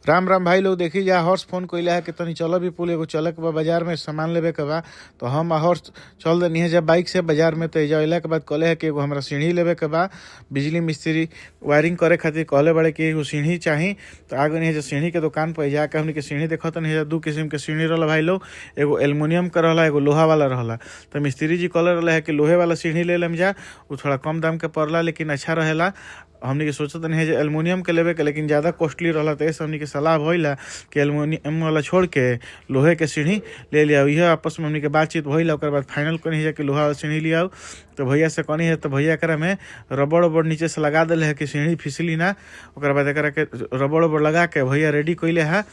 राम राम भाई लोग, देखी जा हर्ष फोन कइले है कि तनी चल भी पुल एगो चले के बा, बाजार में सामान लेवे के बा। तो हम हर्ष चल देनी है जब बाइक से बाजार में। तो एजा अइला के बाद कहले है कि एगो हमरा सीढ़ी लेवे के बा, बिजली मिस्त्री वायरिंग करे खातिर कहले बड़े कि एगो सीढ़ी चाही। तो आगे नहीं है सीढ़ी के दुकान पर जाके हमनी के सीढ़ी देखत नहीं है। दू किस्म के सीढ़ी रहला भाई लोग, एगो एल्युमिनियम के रहला, एगो लोहा वाला रहला। तो मिस्त्री जी कहले रहले है कि लोहे वाला सीढ़ी ले लेम जा, उ थोड़ा कम दाम के पड़ला लेकिन अच्छा रहेला। हमनी के सोचत नहीं है जे एल्युमिनियम के लेवे के, लेकिन ज़्यादा कॉस्टली रहला। तो ऐसे हमनी के सलाह भइला कि एल्युमिनियम वाला छोड़ के लोहे के सीढ़ी ले लिया। इहे आपस में हमनी के बातचीत भइला। ओकर बाद फाइनल कनी है कि लोहा वाला सीढ़ी लियाओ। तो भैया से कहनी है तो भैया एकरा में रबड़ उबड़ नीचे से लगा देले है कि सीढ़ी फिसली ना। ओकर बाद एकरा के रबड़ उबड़ लगा के भैया रेडी कइले है।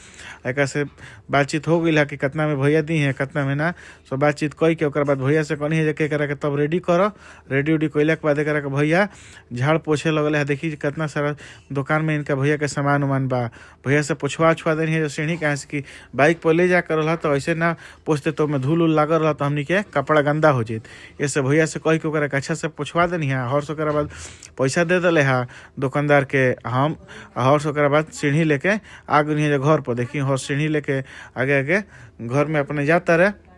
एकरा से बातचीत हो गइल है कि कितना में भैया दी है कितना में ना। सो बातचीत कई के ओकर बाद भैया से कहनी है कि एकरा के तब रेडी करो। रेडी उडी कइला के बाद एकरा के भैया झाड़ पोछे लगले है। देखी कितना सारा दुकान में इनका भैया के सामान उमान बा। भैया से पोछवा उछवा देनी है सीढ़ी कहाँ से कि बाइक पर ले जा कर रहा तो ऐसे ना पोछते तो में धूल उल लागल रहा तो हमनी के कपड़ा गंदा हो जात। ऐसे भैया से कह के ओकरा के अच्छा से पोछवा देनी है। हर्ष ओकरा बाद पैसा दे दिले है दुकानदार के। हम हर्ष ओकरा बाद सीढ़ी लेके आ गई है घर पर। देखी हर्ष सीढ़ी लेके आगे आगे घर में अपने जाता रहे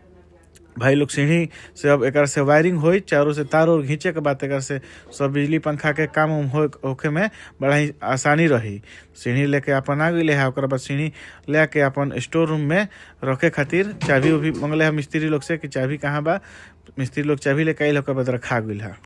भाई लोग। सीढ़ी से अब एक से वायरिंग होई, चारों से तार और घींचे के बाद एक से सब बिजली पंखा के काम उम हो होखे में बड़ा ही आसानी रही। सीढ़ी लेके अपन आ गई है। ओकर बाद सीढ़ी लेके अपन स्टोर रूम में रखे खातिर चाबी उभी मंगले है मिस्त्री लोग से कि चाबी कहाँ बा। मिस्त्री लोग चाबी लेके आइल, ओकर बाद रखा गई है।